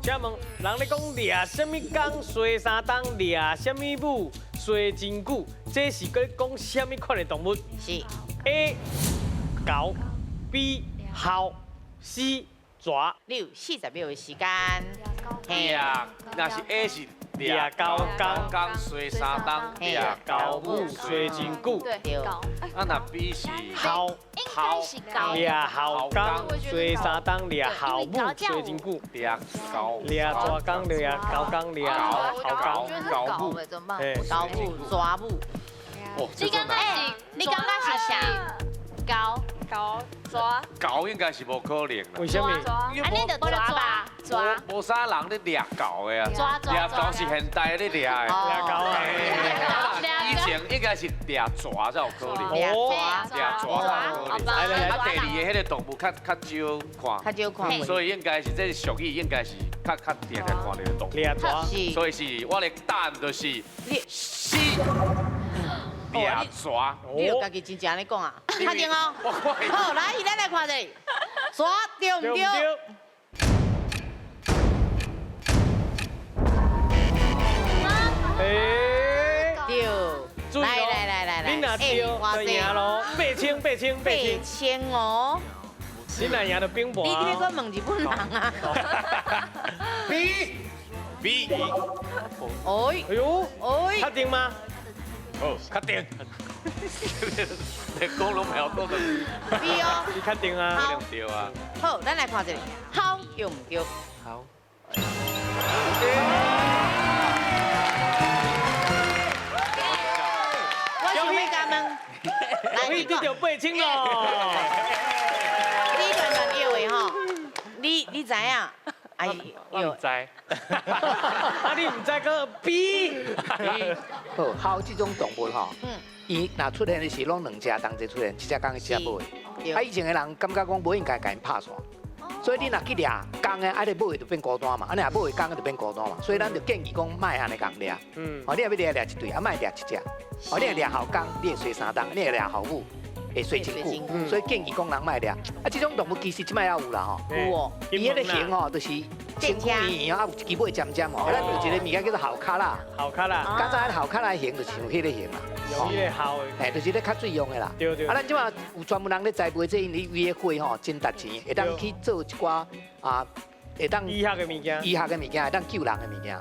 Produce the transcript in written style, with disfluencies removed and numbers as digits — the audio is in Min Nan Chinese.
請問人咧講掠啥物公衰三冬，掠啥物母衰真久，這是閣講啥物款的動物是？A 猴，B 鱟，C 蛇。你有40秒的時間。掠，若是 A 是掠猴公，公衰三冬，掠猴母衰真久。對。啊，若 B 是鱟，應該是猴。掠猴公衰三冬，掠鱟母衰真久。掠猴，掠蛇公，掠猴公，掠鱟公。猴母，怎麼辦？猴母、蛇母。你感覺是？你感覺是啥？猴猴蛇。猴應該是無可能啦。為啥物？啊，你就抓吧，抓。無啥人咧掠猴的啊。抓抓。掠猴是現代咧掠的。掠猴啊。以前應該是掠蛇才有可能。哦。掠蛇才有可能。來來來。啊，第二个彼個動物較較少看。較少看。所以應該是這個俗語，應該是較較定定看著的動物。掠蛇。所以是我的答案就是 C。掠蛇。你著家己真正按呢講啊？確定哦。好，來，咱來看一下，蛇對毋對？欸，對。來來來來來，你若對就贏咯，8000八千八千。八千哦。你若贏就變盤。你你欲閣問日本人啊？B B。哎。哎呦。哎。確定嗎？好，確定。你講攏沒有講到 B 哦。你確定啊？好。對啊。好，咱來看一下，好對毋對？好。我想欲共問，來，你得著8000咯。你亂亂叫的吼，你知影？哎，我毋知。啊，你毋知閣 B？好，猴這種動物吼，伊若出現的時攏兩隻同齊出現，一隻公一隻母的。啊，以前的人感覺講無應該共𪜶拍散，所以你若去掠公的，啊，你母的就變孤單嘛，啊，若母的公的就變孤單嘛，所以咱就建議講莫按呢共掠。哦，你若欲掠掠一對，啊，莫掠一隻。哦，你若掠猴公，你會衰三冬；你若掠猴母，會衰真久。所以建議講人莫掠。啊，這種動物其實這擺猶有啦吼。有哦。伊彼個形吼，就是身軀圓圓啊，有一支尾尖尖哦。咱有一個物件叫做猴殼仔。猴殼仔。較早彼猴殼仔形就是像彼個形啦。用彼個猴的。嘿，就是咧較水用的啦。對對。啊，咱這擺有專門人咧栽培這，因為伊的花吼真值錢，會當去做一寡啊，會當醫學的物件。醫學的物件，會當救人的物件。